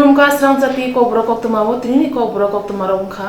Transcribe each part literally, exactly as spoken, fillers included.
Khumkha srangjati kokborok koktwma o tinini kokborok koktwma rok wngkha.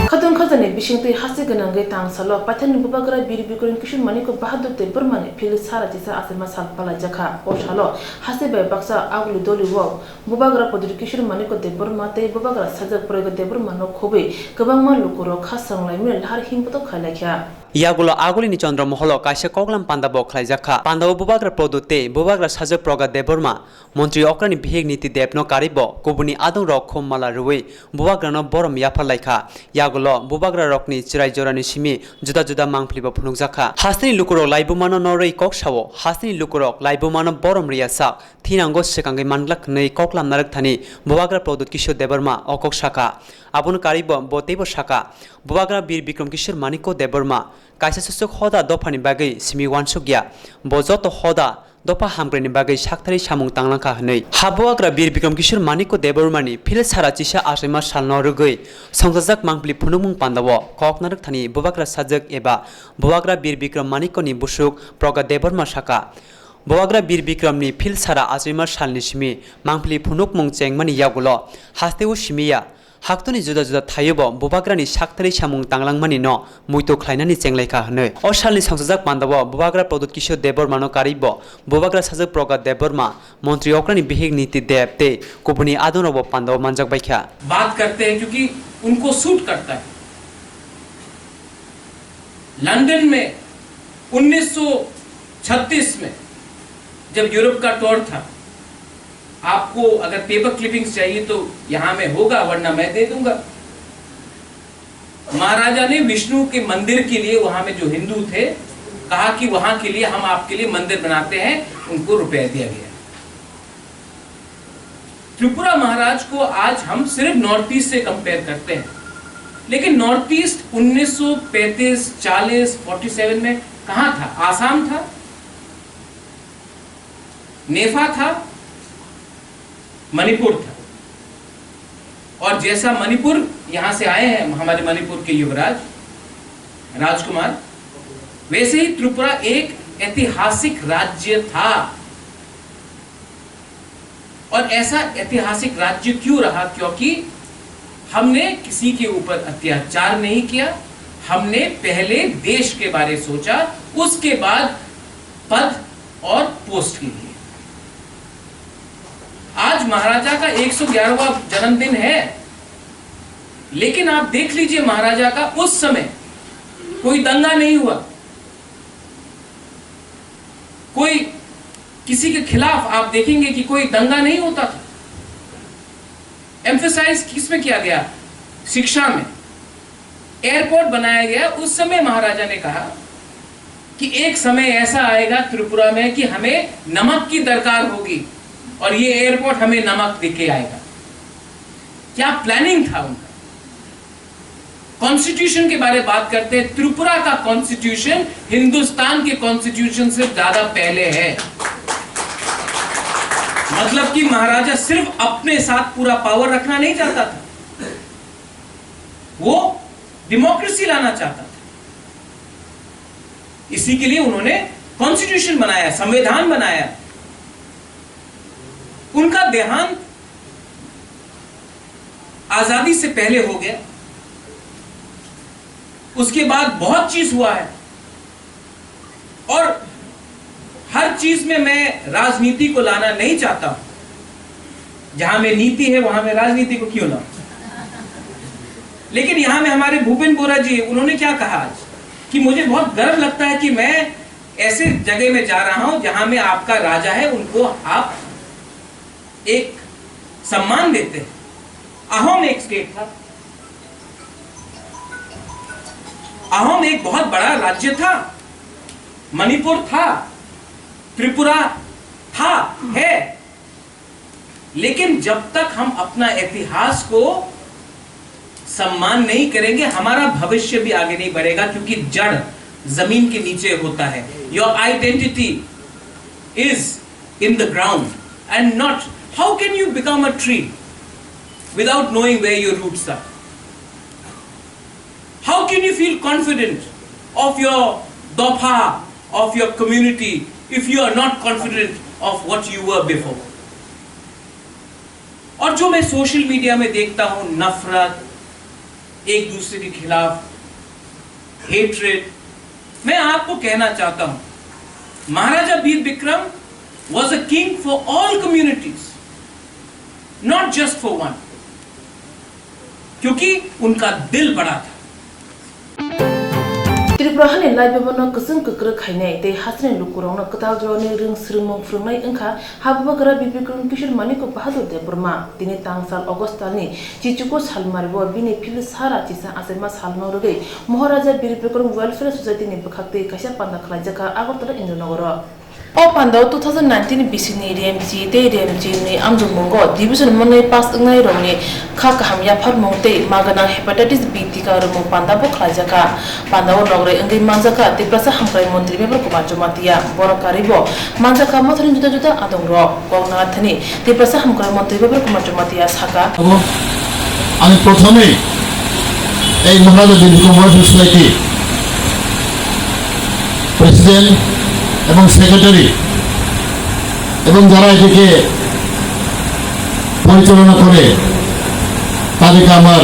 Khatung khajani bisingtwi hasti gwnangwi tang salo Patharni Bubagra Bir Bikram Kishore Manikya Bahadur Debbarmani phil sara chisa achima sal palaijakha. O salo hasti bai baksa aguli doli o Bubagra Pradyut Kishore Manikya Debbarma tei Bubagra Sajak Pragya Debbarma no khobwi kwbangma lukurok khasrang laimani lahar himbotok khailaikha. Yagulo agulini Chandra Moholo kaisa koklam pandabo khlaijakha. Pandao Bubagra Pradyut tei Bubagra Sajak Pragya Debbarma, Montri okrani bihik Niti Debno karibo kubuni adongrok khum mala rwui Bubagrano borom yapharlaikha. Yagulo Bubagrarokni chwrai jorani simi juda juda mangpilibo phunukjakha. Hasteni lukurok laibumano norwi kok sao, hasteni lukurok laibumano borom riyasak, thinango swkangwi manglak hwnwi koklam narwkthani Bubagra Pradyut Kishore Debbarma o kok sakha. Abono karibo bo teibo sakha, Bubagra Bir Bikram Kishore Manikya Debbarma kaisa susuk hoda dophani bagwi simi uansukya. Bo joto hoda dopha hamkraini bagwi sakthari samung tanglangkha hwnwi. Ha Bubagra Bir Bikram Kishore Manikya Debbarmani phil sara chisa achaima salno rwgwi songchajak mangpili phunukmung pandao kok narwkthani Bubagra Sajak eba Bubagra Bir Bikram Manikyani busuk Pragya Debbarma sakha, Bubagra Bir Bikramni phil sara achaima salni simi mangpili phunukmung chengmani yagulo hasteo simiya. Haktoni juda juda thaiobo Bubagrani sakthari samung tanglangmani no muitu khlainani chenglaikha hwnwi. O salni songchajak pandao Bubagra Pradyut Kishore Debbarmano karibo Bubagra Sajak Pragya Debbarma, Montri okrani bihik Niti Deb tei kubuni adongrokbo pandao manjakbaikha. बात करते हैं, क्योंकि उनको सूट करता है। लंदन में उन्नीस सौ छत्तीस में जब यूरोप का टूर था, आपको अगर पेपर क्लिपिंग्स चाहिए तो यहाँ में होगा, वरना मैं दे दूंगा। महाराजा ने विष्णु के मंदिर के लिए, वहां में जो हिंदू थे, कहा कि वहां के लिए हम आपके लिए मंदिर बनाते हैं, उनको रुपया दिया गया। त्रिपुरा महाराज को आज हम सिर्फ नॉर्थ ईस्ट से कंपेयर करते हैं, लेकिन नॉर्थ ईस्ट उन्नीस सौ पैंतीस, चालीस, फ़ोर्टी सेवन में कहाँ था? आसाम था, नेफा था, मणिपुर था। और जैसा मणिपुर, यहाँ से आए हैं हमारे मणिपुर के युवराज राजकुमार, वैसे ही त्रिपुरा एक ऐतिहासिक राज्य था। और ऐसा ऐतिहासिक राज्य क्यों रहा? क्योंकि हमने किसी के ऊपर अत्याचार नहीं किया, हमने पहले देश के बारे सोचा, उसके बाद पद और पोस्ट के लिए। आज महाराजा का एक सौ ग्यारहवाँ जन्मदिन है, लेकिन आप देख लीजिए महाराजा का उस समय कोई दंगा नहीं हुआ, कोई किसी के खिलाफ आप देखेंगे कि कोई दंगा नहीं होता था। एम्फेसाइज किस में किया गया? शिक्षा में। एयरपोर्ट बनाया गया, उस समय महाराजा ने कहा कि एक समय ऐसा आएगा त्रिपुरा में कि हमें नमक की दरकार होगी और ये एयरपोर्ट हमें नमक दे के आएगा। क्या प्लानिंग था उनका? कॉन्स्टिट्यूशन के बारे में बात करते हैं, त्रिपुरा का कॉन्स्टिट्यूशन हिंदुस्तान के कॉन्स्टिट्यूशन से ज्यादा पहले है। मतलब कि महाराजा सिर्फ अपने साथ पूरा पावर रखना नहीं चाहता था, वो डेमोक्रेसी लाना चाहता था। इसी के लिए उन्होंने कॉन्स्टिट्यूशन बनाया, संविधान बनाया। उनका देहांत आजादी से पहले हो गया। उसके बाद बहुत चीज हुआ है और हर चीज में मैं राजनीति को लाना नहीं चाहता हूं। जहां में नीति है, वहां में राजनीति को क्यों लाऊं? लेकिन यहां में हमारे भूपेन बोरा जी, उन्होंने क्या कहा आज कि मुझे बहुत गर्व लगता है कि मैं ऐसे जगह में जा रहा हूं जहां में आपका राजा है, उनको आप एक सम्मान देते हैं। अहोम एक स्टेट था, अहोम एक बहुत बड़ा राज्य था, मणिपुर था, त्रिपुरा था, है, लेकिन जब तक हम अपना इतिहास को सम्मान नहीं करेंगे, हमारा भविष्य भी आगे नहीं बढ़ेगा, क्योंकि जड़ जमीन के नीचे होता है। Your identity is in the ground and not, how can you become a tree without knowing where your roots are? How can you feel confident of your dopha, of your community, if you are not confident of what you were before? और जो मैं social media में देखता हूं, नफरत, एक दूसरे के खिलाफ हेट्रेड, मैं आपको कहना चाहता हूं, महाराजा वीर Vikram was a king for all communities, not just for one, क्योंकि उनका दिल बड़ा था। Tripura hani laibumano kwchwng kwkrwk khainai tei hasteni lukurokno kwtal jorani rwng swrwngmung phwrwngnai wngkha Habubagra Bibikram Kishore Manikya Bahadur Debbarma. Tini tang sal August talni chichuku salmario bini phil sara chisa achaima salno rwgwi Maharaja Bir Bikram Welfare Society ni bwkhaktwi kaisa panda khlaijakha Agartala Indranagaro. O pandao two thousand nineteen bisini remchi tei remchini amjokmungo division manwi pass wngnai rokni kha kaham yapharmung tei magwnang hepatitis B tika rwmung pandabo khlaijakha. Pandao nograi wngwi manjakha Tiprasa Hamkrai Montri Bebor Kumar Jamatia. Borok karibo manjakha mothani juda juda adongrok. Kok nangnathani Tiprasa Hamkrai Montri Bebor Kumar Jamatia saka. Abo ani prothome ei Maharaja Bibikram Welfare Society president এবং সেক্রেটারি এবং যারা এটিকে পরিচালনা করে, তাদেরকে আমার,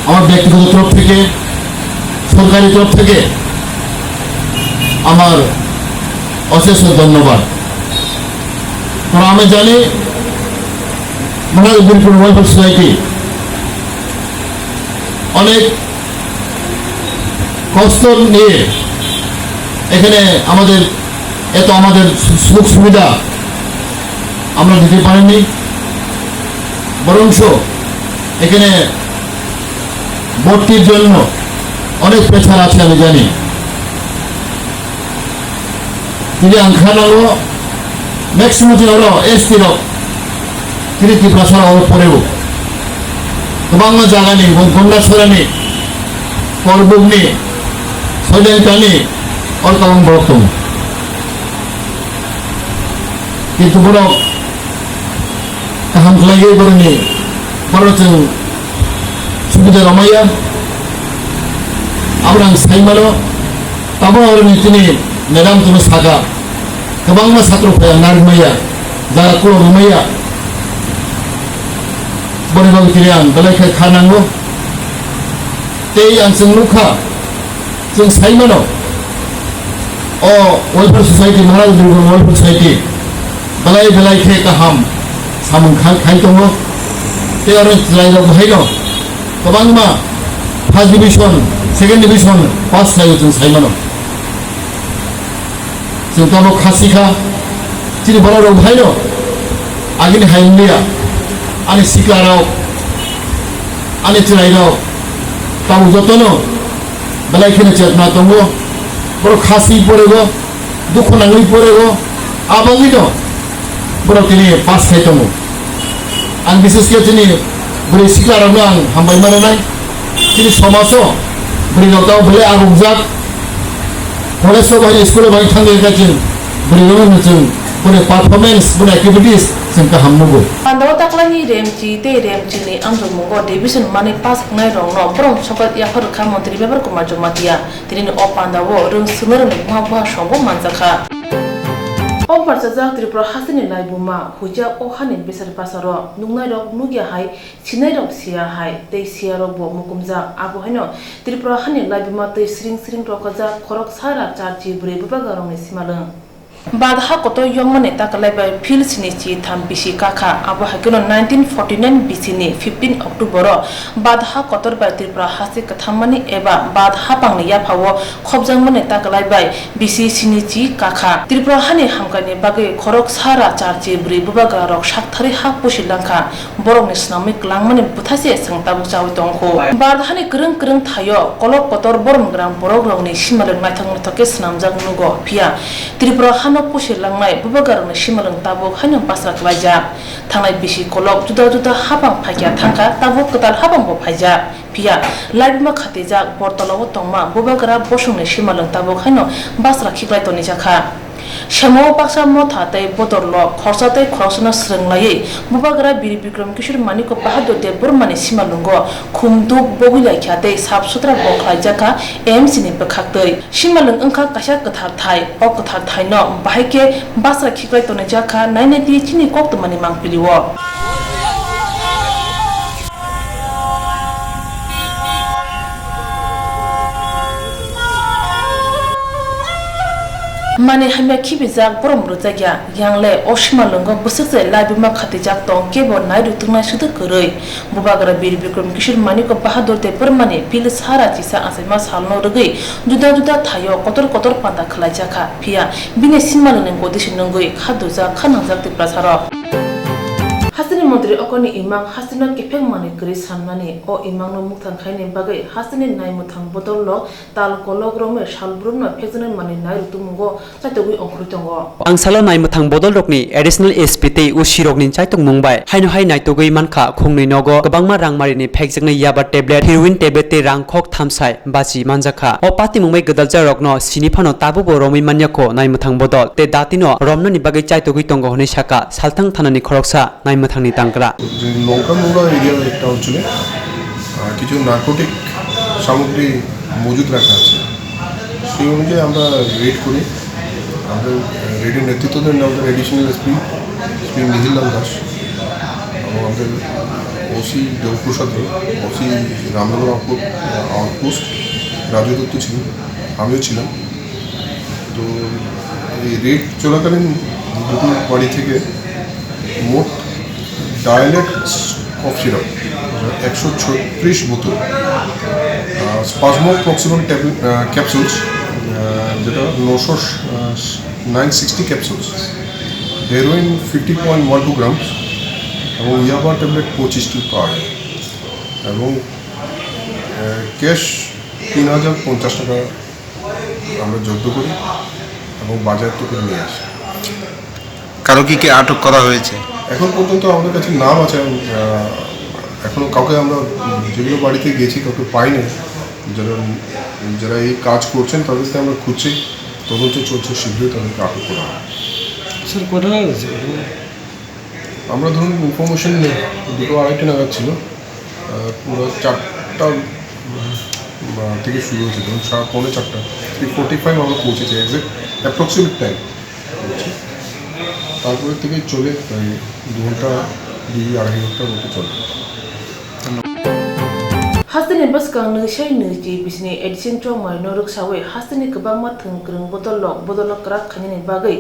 আমার ব্যক্তিগত তরফ থেকে, সরকারি তরফ থেকে আমার অশেষ ধন্যবাদ। কারণ আমি জানি, মহারাজ বীরপুর ওয়েলফেয়ার সোসাইটি অনেক কষ্ট নিয়ে এখানে আমাদের এত আমাদের সুযোগ সুবিধা আমরা দিতে পারিনি, বরঞ্চ এখানে ভর্তির জন্য অনেক প্রেশার আছে, আমি জানি। Tini ang kha nango, maximum chini oro S T rok, tini Tiprasa rok oro poreo. Kwbangma jagani, Gom-, Gondasarani, Korbukni, Soilengtani, oro tabang borok tongo. Kintu borok kaham khlaiwi borokni, borok chwng subida romaya. Abono ang sai mano, tabuk oroni tini madam tongwi saka, kwbangma satro phaiya narwkmaya, jaga kulo rwmaya. Boni bagwi tini ang belai khe kha nango. Tei ang chwng nukha, chwng sai mano, o welfare society, Maharaj Durgun Welfare Society, belai belai khe kaham samung khai, khai tongo. Tei oro chwrairok bahaino kwbangma first division, second division pass khlaio chwng sai mano. Chwng tabuk kha sikha, chini borok rok bahaino agini hai wngya, ani sikla rok, ani chwrai rok tabuk jotono belai kheno chetna tongo, borok kha si porego, dukhu nangwi porego, abagwino borok tini pass khai tongo. Ang bises khe chini bwrwi sikla rokno ang hambai mano nai, chini somajo bwrwi rok tabuk belai arokjak. College o bai, school o bai thangwi kha chwng bwrwi rokno chwng boni performance, boni activities chwng kaham nugo. Pandao taklaini remchi tei remchini amjokmungo division manwi pass wngnai rokno borom sokat yaphar rwkha Montri Bebor Kumar Jamatia. Tini o pandao rwng swngnairokni buha buha songbo manjakha. O barchajak Tripura hasteni laibuma huijak o hani besar basaro nuknairok nukya hai, sinairok siya hai tei siyarokbo mukumjak. Abo haino Tripura hani laibuma twi sring sring rokajak khorok sara charchi bwrwi bubagrarokni simalwng. Badha kotor yongmani takalai bai phil sini chi tham bisi kakha. Abo hai kheno nineteen forty nine bisini fifteen October o Badha kotor bai Tripura hasti kwthammani eba Badha pangni yaphao khopjakmani takalai bai bisi sini chi kakha. Tripura hani hamkaini bagwi khorok sara charchi bwrwi bubagrarok sakthari ha pusi langkha. Borokni swnamwi kwlangmani bwthaise chwng tabuk chawi tongkhu. Bharat hani kwrwng kwrwng thaio kolok kotor borom gwnang borokrokni simalwng naithok naithok khe swnamjak nugo, phiya Tripura hano pusi langnai bubagrarokni simalwng tabuk haino basra klaijak. Thangnai bisi kolok juda juda haphang phaikya thangkha, tabuk kwtal haphangbo phaijak. Phiya laibuma khatijak Bortolao tongma bubagra bosongni simalwng tabuk haino basra khiklai tonijakha. Semao baksa motha tei bodorlo khoroksa tei khoroksano swrwng laiwi bubagra Bir Bikram Kishore Manikya Bahadur Debbarmani simalwngo khum duk bogwi laikha tei sap sutra bo khlaijakha A M C ni bwkhaktwi. Simalwng wngkha kaisa kwthar thai, o kwthar thaino bahai khe basra khiklai tonijakha, nainai di chini koktwmani mangpilio. Mani hamya khibijak borom rwjakya, yangle o simalwngo bwswk se laibuma khatijak tong kebo nairu twngnai swdwk kwrwi. Bubagra Bir Bikram Kishore Manik Bahadur tei Burmani Phil Sara chisa achaima salno rwgwi juda juda thaio kotor kotor panda khwlaijakha, phiya bini simalwngni godi se nungwi kha dujak kha nangjak Tiprasarok. Hasteni montri okorni imang hasteno kephek manwi kwrwi sanmani, o imangno mukthang khaini bagwi hasteni naimwthang bodolno tal kolok romwi salbrumno phekjaknai manwi nairu tongmungo chaitogwi ongkhorwi tongo. Angsalo naimwthang bodolrokni additional S P tei O C rokni chaitokmung bai haino hai naitugwi mankha, khungnwi nogo kwbangma rangmarini phekjaknai yaba tablet, heroin tablet tei rangkhok thamsai bachi manjakha. O patimung bai gwdaljakrokno sini phano tabukbo romwi manyakho naimwthang bodol tei datino romnani bagwi chaitogwi tongo hwnwi sakha Salthang thanani khoroksa naimwthangni tangkra. যে লংকামুড়া এরিয়ার একটা অঞ্চলে, আহ, কিছু নার্কোটিক সামগ্রী মজুত রাখা আছে। সেই অনুযায়ী আমরা রেড করি। আমাদের, আহ, রেডের নেতৃত্ব দেন আমাদের অ্যাডিশনাল এসপি, শ্রী মিহিরলাল দাস, এবং আমাদের ওসি দেবপ্রসাদ রায়, ওসি রামনগর আউটপোস্ট, আউটপোস্ট রাজু দত্ত ছিলেন, আমিও ছিলাম। তো এই রেড চলাকালীন দুটো বাড়ি থেকে মোট ডায়ালেট কফ সিরাপ একশো ছত্রিশ বোতল, স্পাজমো প্রক্সিমন ট্যাবলেট, ক্যাপসুলস, যেটা নশো nine sixty capsules, heroin fifty point one two grams এবং ইয়াবা ট্যাবলেট পঁচিশটি পাওয়া যায় এবং ক্যাশ তিন হাজার পঞ্চাশ টাকা আমরা জব্দ করি এবং বাজেয়াপ্ত করে নিয়ে আসি। কারো কি কি আটক করা হয়েছে? এখন পর্যন্ত আমাদের কাছে নাম আছে, আহ, এখনো কাউকে আমরা, উম, যেগুলো বাড়িতে গেছি কাউকে পাইনি। যারা, যারা এই কাজ করছেন তাদেরকে আমরা খুঁজছি, তদন্ত চলছে, শীঘ্রই তাদেরকে আটক করা হবে। স্যার, কটা হয়েছে? আমরা ধরুন ইনফরমেশন নেই, দুটো আড়াইটা নাগাদ ছিল, আহ, পুরো চারটা, উম, আহ, থেকে শুরু হয়েছে, ধরুন সাড়ে পৌনে চারটা, থ্রি ফোর্টি ফাইভ আমরা পৌঁছেছি, এক্স্যাক্ট অ্যাপ্রক্সিমেট টাইম। তারপরে থেকে চলে প্রায় দু ঘন্টা, দুই আড়াই ঘন্টার মতো চলে। Hasteni bwskang nwi sai nwi chi bisini additional chongmari no rwksawi hasteni kwbangma thwng kwrwng bodol rok bodol no kwrak khainani bagwi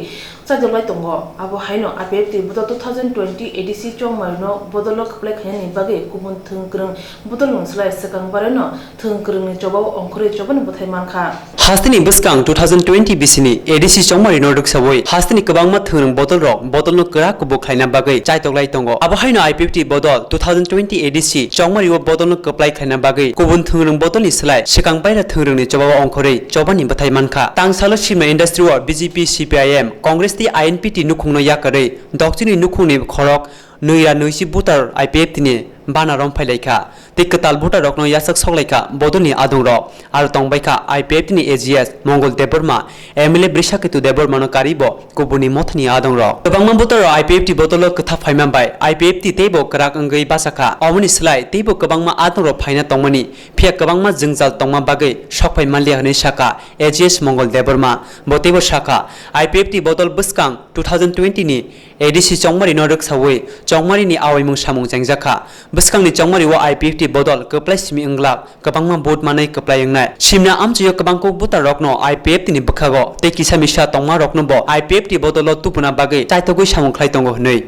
chaitoklai tongo. Abo haino I P F T bodol two thousand twenty A D C chongmari no bodol no kwplai khainani bagwi kubun thwng kwrwng bodol nwng slai swkang barai no thwng kwrwngni chobao ongkhorwi chobani bwthai mankha. Hasteni bwskang two thousand twenty bisini A D C chongmari no rwksawi hasteni kwbangma thwng rwng bodol rok bodol no kwrak kubuk khlaina bagwi chaitoklai tongo. Abo haino I P F T bodol two thousand twenty A D C chongmari o bodol no kwplai khlaina bagwi kubun thwng rwng bodol ni slai swkang baira thwng rwng ni chobao ongkhorwi chobani bwthai mankha. Tangsalo Simna industry o B J P, C P I M, Congress tei I N P T nukhung no yakarwi Dokchini nukhungni khorok nwi ra nwi si voter I P F T ni bana romphai laikha tei kwtal voter rokno yachak sok laikha bodolni adong rok. Aro tongbaikha I P F T ni A G S Mongol Debbarma, M L A Brishaketu Debbarma no karibo kubuni mothani adong rok. Kwbangma voter rok I P F T bodolo kwtha phaima bai I P F T teibo kwrak wngwi bachakha. Omoni slai teibo kwbangma adong rok phaina tongmani, phiya kwbangma jwngjal tongma bagwi sokphai manliya hwnwi sakha A G S Mongol Debbarma. Bo teibo sakha, I P F T bodol bwskang two thousand twenty ni A D C chongmari no rwksawi chongmari ni awaimung samung chengjakha. Bwskangni chongmari o I P F T bodol kwplai simi wnglak kwbangma vote manwi kwplai wngnai. Simna amchaio kwbangkuk voter rokno I P F T ni bwkhago tei kisa misa tongma rokno bo I P F T bodolo tubuna bagwi chaitogwi samung khlai tongo hwnwi.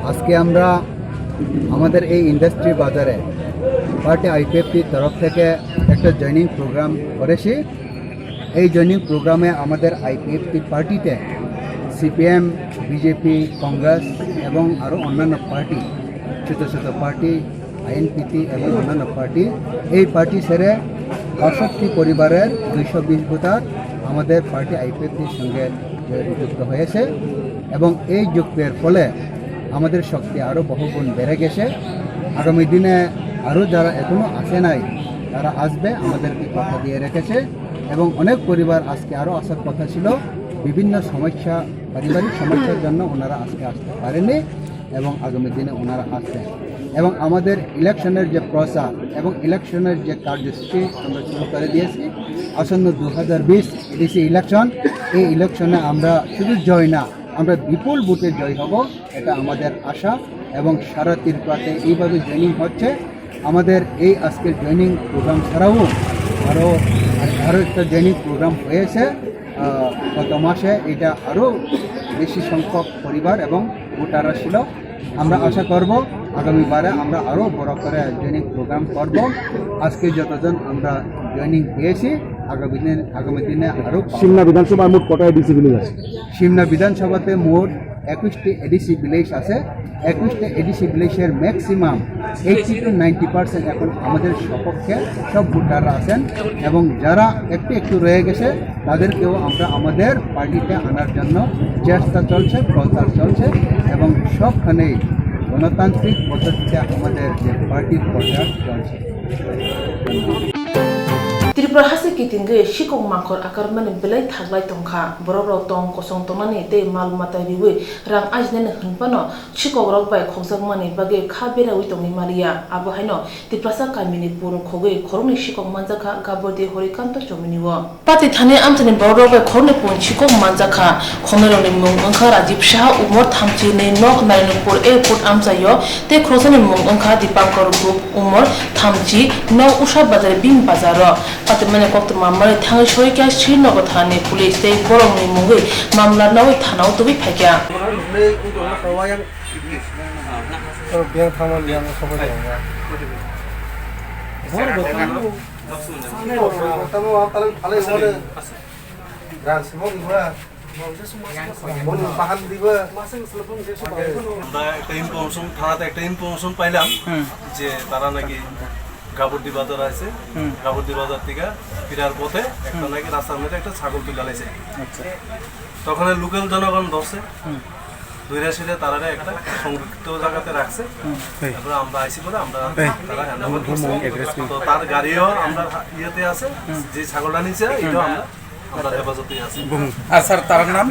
আজকে আমরা আমাদের এই ইন্ডাস্ট্রি বাজারে পার্টি আইপিএফটির তরফ থেকে একটা joining programme করেছি। এই জয়েনিং প্রোগ্রামে আমাদের আইপিএফটি পার্টিতে সিপিএম, বিজেপি, কংগ্রেস এবং আরও অন্যান্য পার্টি, ছোটো ছোটো পার্টি, আইএনপিটি এবং অন্যান্য পার্টি, এই পার্টি ছেড়ে বাষট্টি পরিবারের দুইশো বিশ ভোটার আমাদের পার্টি আইপিএফটির সঙ্গে যুক্ত হয়েছে এবং এই যুক্তের ফলে আমাদের শক্তি আরও বহুগুণ বেড়ে গেছে। আগামী দিনে আরও যারা এখনও আসে নাই, তারা আসবে, আমাদেরকে কথা দিয়ে রেখেছে। এবং অনেক পরিবার আজকে আরও আসার কথা ছিল, বিভিন্ন সমস্যা, পারিবারিক সমস্যার জন্য ওনারা আজকে আসতে পারেনি এবং আগামী দিনে ওনারা আসবেন। এবং আমাদের ইলেকশনের যে প্রচার এবং ইলেকশনের যে কার্যসূচি আমরা শুরু করে দিয়েছি, আসন্ন দু হাজার বিশ এডিসি ইলেকশন, এই ইলেকশনে আমরা শুধু জয় না, আমরা বিপুল ভোটে জয় হব, এটা আমাদের আশা। এবং সারা ত্রিপুরাতে এইভাবে জয়েনিং হচ্ছে। আমাদের এই আজকের জয়েনিং প্রোগ্রাম ছাড়াও আরও, আরও একটা জয়েনিং প্রোগ্রাম হয়েছে। আহ, গত মাসে এটা আরো বেশি সংখ্যক পরিবার এবং ভোটাররা ছিল। আমরা আশা করব আগামী বারে আমরা আরো বড় করে জয়েনিং প্রোগ্রাম করব। আজকে যতজন আমরা জয়েনিং পেয়েছি, আগামী দিনে, আগামী দিনে আরো পাবো। সিমনা বিধানসভায় মোট কটা এডিসি ভিলেজ আছে? সিমনা বিধানসভাতে মোট একুশটি এডিসি ভিলেজ আছে। একুশটা এডিসি ভিলেজের maximum eighty two ninety percent এখন আমাদের সপক্ষে সব ভোটাররা আছেন, এবং যারা একটু একটু রয়ে গেছে তাদেরকেও আমরা আমাদের পার্টিতে আনার জন্য চেষ্টা চলছে, প্রচার চলছে, এবং সবখানেই গণতান্ত্রিক পদ্ধতিতে আমাদের যে পার্টির প্রচার চলছে। Tripura haste kitingwi sikok mangkhor akarmani belai thaklai tongkha. Borokrok tong kosong tongnani tei mal mata riwi rang ajinani hwnphano sikokrok bai khokjakmani bagwi kha berawi tongwi maliya. Abo haino Tiprasa kamini pung khogwi khoroknwi sikok manjakha Gabordi Horikanto Chomini o. Pati thani amchaini borokrok bai khoroknwi pung sikok manjakha. Khoroknwirokni mung wngkha Rajiv Saha, umor thamchi nwi, nok Narinpur airport amchaio, tei khoroksani mung wngkha Dipankar Gup, umor thamchi, nok Usha Bazar, Bhim Bazar o. Patimani koktwma manwi thangwi soikha Srinagar thanani police tei borokni mungwi mamla nawi thanao tubui phaikha. আমরা একটা ইনফরমেশন, থানাতে একটা ইনফরমেশন পাইলাম হুম। যে তারা নাকি গাবর্দি বাজার আছে, হুম। গাবর্দি বাজার থেকে ফিরার পথে একটা হুম। নাকি রাস্তার মধ্যে একটা ছাগল তুলে লাইছে। আচ্ছা। তখন লোকাল জনগণ ধরছে, হুম। ধরে সেটা তারারে একটা সংরক্ষিত জায়গাতে রাখছে। হুম। তারপরে আমরা আইসি করে আমরা এই। তারা হ্যান্ড ওভার করছি। অ্যাড্রেস কি? তো তার গাড়িও আমরা ইয়েতে আছে, হুম। যে ছাগলটা নিচে, হুম। এটাও আমরা আমরা হেফাজতে আছি। আর স্যার, তার নাম?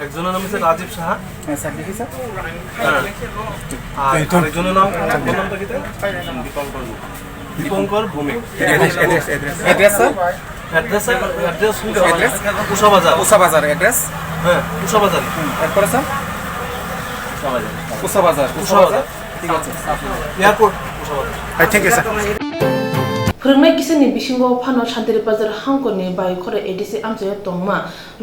একজনের নাম হচ্ছে রাজীব সাহা। হ্যাঁ, স্যার, দেখি স্যার। হ্যাঁ। আর এই তো। আরেকজনের নাম, তার নামটা কি? Dipankar Gupta. Dipankar Bhowmik. Address, address, address. Address, sir? Address, sir, address হচ্ছে অ্যাড্রেস? উষা বাজার। উষা বাজার, অ্যাড্রেস? হ্যাঁ, উষা বাজার। হুম, এরপরে, স্যার? উষা বাজার। উষা বাজার, উষা উষা বাজার। বাজার। ঠিক আছে। এয়ারপোর্ট, উষা বাজার। হ্যাঁ, ঠিক আছে। Phwrwngnai kisani bisingo phano Santiri Bazar hangkoni Baikhora A D C amchaio tongma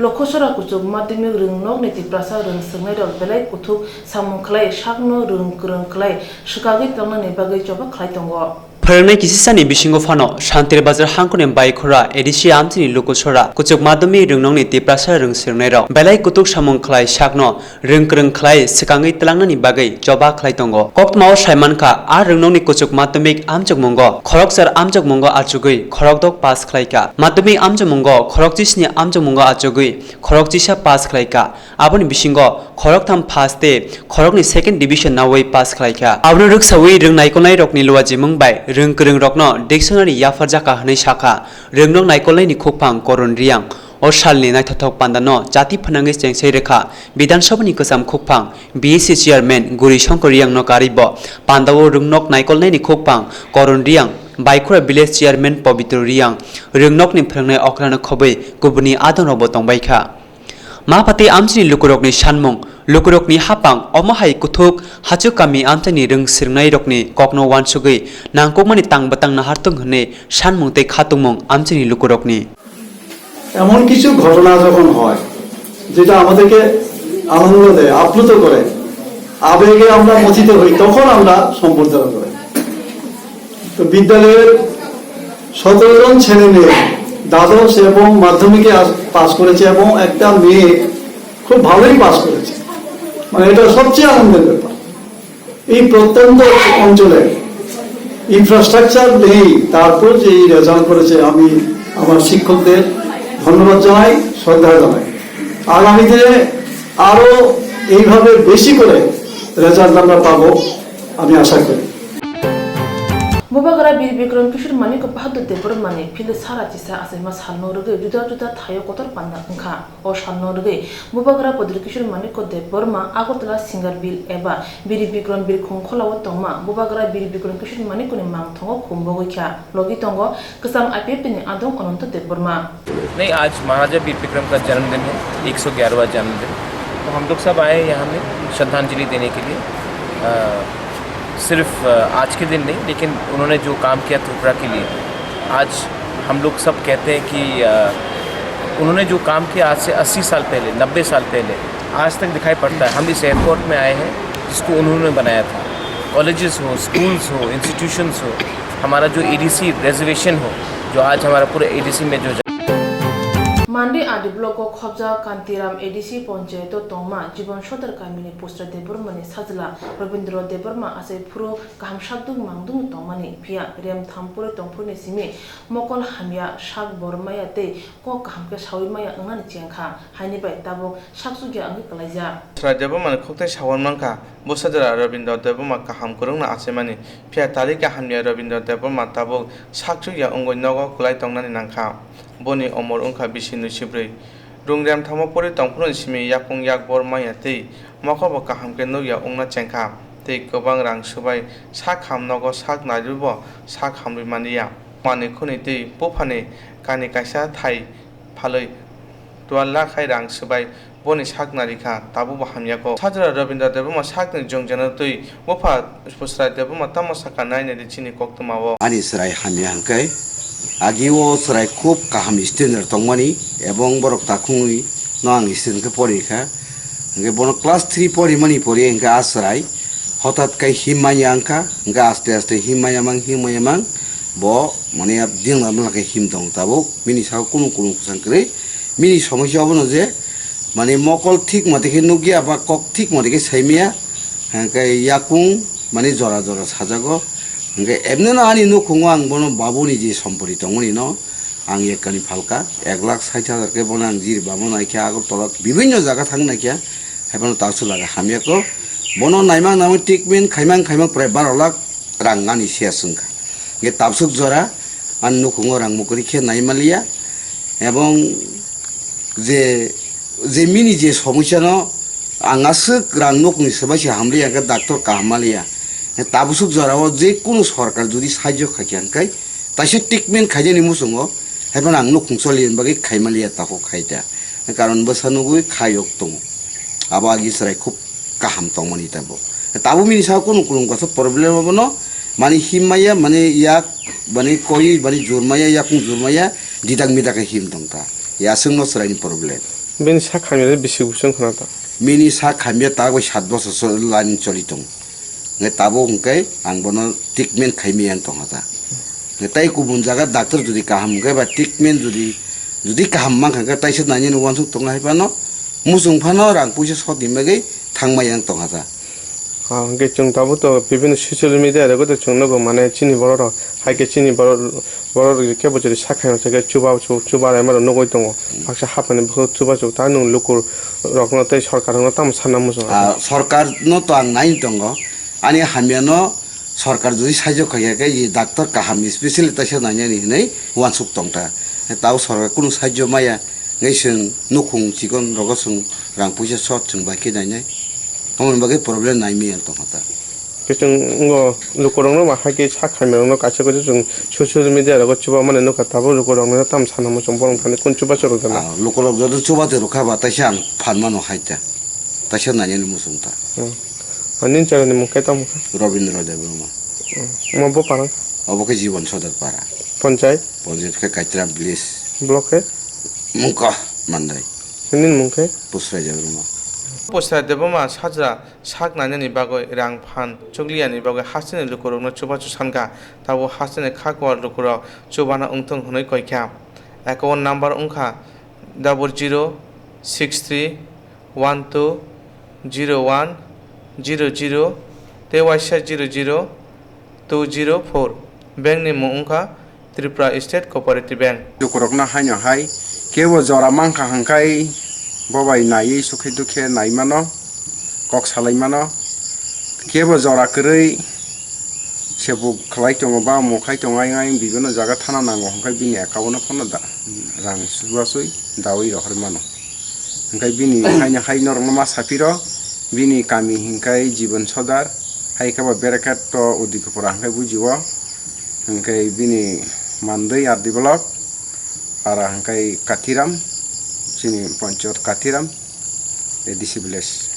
Lokhosora kuchuk madhyamik rwngnokni Tiprasa rwng swrwngnairok belai kuthuk samung khlai sakno rwng kwrwng khlai swkagwi tlangnani bagwi choba khlai tongo. Phwrwngnai kisisani bisingo phano Santiri Bazar hangkoni Baikhora A D C amchaini Lokhosora kuchuk madhyamik rwngnokni Tiprasa rwng swrwngnairok belai kuthuk samung khlai sakno rwng kwrwng khlai swkangwi tlangnani bagwi choba khlai tongo. Koktwmao sai mankha, a rwngnokni kuchuk madhyamik amchukmungo khoroksa amchukmungo achugwi khorokdok pass khlaikha. Madhyamik amchukmungo khorokchisni amchukmungo achugwi khorokchisa pass khlaikha. Aboni bisingo khoroktham first tei khoroknwi second division nawi pass khlaikha. Abono rwksawi rwng naikolnairokni luajimung bai rwng kwrwngrokno dictionary yapharjakha hwnwi sakha. Rwngnok naikolnaini khukphang Koron Riyang. O salni naithothok pandano chati phnangwi chengsai rwkha Bidhan Sabhani kwcham khukphang B S C chairman Guri Shankar Riyangno karwibo pandao rwngnok naikolnaini khukphang Koron Riyang, Baikhora village chairman Pobitro Riyang, rwngnokni phwrwngnai okrano khobwi kubuni adongrokbo tongbaikha. Mapati amchini lukurokni sanmung, lukurokni hapang omo hai kuthuk hachuk kami amchaini rwng swrwngnairokni kokno uansugwi nangkukmani tang bwtang nahartung hwnwi sanmung tei khatungmung amchaini lukurokni. এমন কিছু ঘটনা যখন হয়, যেটা আমাদেরকে আনন্দ দেয়, আপ্লুত করে, আবেগে আমরা মথিত হই, তখন আমরা সম্বর্ধনা করি। তো বিদ্যালয়ের সতেরো জন ছেলে মেয়ে দ্বাদশ এবং মাধ্যমিকে আস-, পাস করেছে এবং একটা মেয়ে খুব ভালোই পাস করেছে, মানে, এটা সবচেয়ে আনন্দের ব্যাপার। এই প্রত্যন্ত অঞ্চলে ইনফ্রাস্ট্রাকচার নেই, তারপর যে এই রেজাল্ট করেছে, আমি আমার শিক্ষকদের ধন্যবাদ জানাই, শ্রদ্ধা জানাই। আগামী দিনে আরও এইভাবে বেশি করে রেজাল্ট আমরা পাবো, আমি আশা করি। Bubagra Bir Bikram Kishore Manik Bahadur Debbarmani phil sara chisa achaima salno rwgwi juda juda thaio kotor panda wngkha. O salno rwgwi Bubagra Pradyot Kishore Manikya Debbarma Agartala Singerville eba Bir Bikram Birkhong Kholao tongma Bubagra Bir Bikram Kishore Manikyani mangthogo khum bogwi kha. Logi tongo kwcham I P F T ni adong Ananta Debbarma. नहीं, आज महाराजा वीर विक्रम का जन्मदिन है, एक सौ ग्यारहवाँ जन्मदिन। तो हम लोग सब आए हैं यहाँ में श्रद्धांजलि देने के लिए। अ, सिर्फ, अ, आज के दिन नहीं, लेकिन उन्होंने जो काम किया त्रिपुरा के लिए, आज हम लोग सब कहते हैं कि, अ, उन्होंने जो काम किया आज से अस्सी साल पहले, नब्बे साल पहले, आज तक दिखाई पड़ता है। हम इस एयरपोर्ट में आए हैं जिसको उन्होंने बनाया था। कॉलेजेस हो, स्कूल्स हो, इंस्टीट्यूशंस हो, हमारा जो एडीसी रिजर्वेशन हो, जो आज हमारा पूरा एडीसी में जो Mandi Adi block o khobjak Kantiram A D C ponchayat o tongma Jibon Sodar kamini Pusra Debbarma ni sajla Robindra Debbarma achai phuru kaham sakduk mangduk tongmani, phiya rem tham pore tongphuru ni simi mokol hamya, sak bor maya tei kok kaham khe saui maya wngnani chengkha, haini bai tabuk sakchukya wngwi kwlaijak. Pusra Debbarma ni khoktai saui mankha, bwsa jora Robindra Debbarma kaham kwrwngno achaimani, phiya talika hamya Robindra Debbarma tabuk sakchukya wngwi nogo kwlai tongnani nangkha. Boni omor wngkha bisi nwi sibri. Rung rem thamo pori tongphuru ni simi yakung yak bor maya tei mokol bo kaham khe nukya wngna chengkha tei kwbang rang swbai sak ham nogo sak naiwi bo sak hamrwi manliya. Manwi khwnwi tei buphani kani kaisa thai phalwi twelve lakh hai rang swbai boni sak narikha, tabukbo hamyakho. Sajra Rabindra Debbarma sakni jwngjwngno twi bupha Pusra Debbarma tamo sakha nai naidi chini koktwmao. Ani chwrai hamya hwnkhe, agi o chwrai khub kaham student rok tongmani, ebong borok takhungwi no ang student khe pori kha. Hwnkhe bono class three porimani pori hwnkhe a chwrai hothat khe him manya wngkha, hwnkhe aste aste him manya mang, him manya mang, bo mane dingla mla khe him tongo tabuk, bini saka kunu kunu kwchang kwrwi. Bini somosya obono je, mane mokol thik mate khe nukya ba kok thik mate khe saimaya, hwnkhe yakung mane jora jora sajago. Hwnkhe ebneno ani nukhungo ang bono babuni je sompoti tongmani no ang ekkani phalka, ek lakh sait hajar khe bono ang jiri bamo naikha, Agartala bibinno jaga thang naikha, haiphano taksuk laga hamyako. Bono naimang naimang treatment khaimang khaimang prai baro lakh rang ani se aswngkha. Hwnkhe taksuk jora ani nukhungo rang mukri khe naimaliya, ebong je, je bini je somosyano ang aswk rang nukni swbai se hamliya, hwnkhe doctor kaham maliya. Tabusuk jorao je kunu sorkar jodi sahajyo khaikha hwnkhe, taisa treatment khainani muchungo, haiphano ang nukhung choli bagwi khaimaliya, takhuk khaita. Karon bwsa nugwi khayok tongo. Abo agi chwrai khub kaham tongmani tabuk. Tabuk bini saka kunu kunu kasa problem abono, mani him maya, mani yak, mani koi, mani jur maya, yakung jur maya, didak midak khe him tongkha. Yaswngno chwraini problem. Bini sak hamya bisi bwswng khna ta? Bini sak hamya ta bai sat bosor so line choli tong. Nge tabuk hwnkhe ang bono treatment khaimaya wng tongkha ta. Nge tai kubun jaga doctor jodi kaham hwnkhe ba treatment jodi, jodi kaham mankha hwnkhe taisa nainani uansuk tongo hai phano. Muchung phano rang puisa sotni bagwi thangmaya wng tongkha ta. Ah, hwnkhe chwng tabuk to bibinno social media rego to chwng nugo, mane chini borok rok, hai khe chini borok, borok rok kebo jodi sak khaima se khe chuba, chu-, chuba naima rok nugwi tongo. Hmm. Baksa haphani bukhuk chuba chuk ta nwng luku rokno tei sorkar rokno tamo sanna muchungo? Ah, sorkar no to ang nai tongo, ani hamya no sorkar jodi sahajyo khaikha khe, ye doctor kaham specially taisa nainani hinwi uansuk tongkha. Tao sorkar kunu sahajyo maya. Ngai chwng nukhung chikon rogo chwng rang puisa short chwng bai khe nainai. Omo ni bagwi problem naimaya wng tongkha ta. Khe chwng ngo lukurokno ba hai khe sak hamya rokno kaisa kaisa chwng social media rogo chuba mani nukha, tabuk lukurokno tam sana muchung borok thani kun chuba chwrwk dana. Ah, lukurok joto chuba twi rwkha ba taisa ang phan mano hai ta. Taisa nainani muchung ta. Hmm. Ani chwrani mung khe tamo kha? Robindra Debbarma. Hmm. Omo bo parang? Obo khe Jibon Sodar para. Ponchayat? Ponchayat khe Kaitram village. Block khe? Mungkha Mandai. Nini mung khe? Pusrai Debbarma. Pusrai Debbarma sajra sak nainani bagwi rang phan chukliyani bagwi hasteni lukurokno chubachu sankha, tabuk hasteni kha kuar lukurok chubana wngthung hwnwi koikha. Account number wngkha double zero six three one two zero one zero zero tei waisa zero zero two zero four. Bank ni mung wngkha Tripura State Cooperative Bank. Lukurokno haino hai kebo jora mankha hwnkhe bo bai naiwi sukhe dukhe naimano, kok salaimano. Kebo jora kwrwi sebuk khlai tongo ba omo khai tongo, ayang ayang bibino jaga thana nango hwnkhe bini account-o phano da-, rang chubachu daui rohor mano. Hwnkhe bini haino hai norokno ma saphiro, bini kami hwnkhe Jibon Sodar, hai khe bo Barakat to Udikopura hwnkhe bujio, hwnkhe bini mandwi R D block, para hwnkhe Kathiram, chini ponchayat Kathiram, A D C village.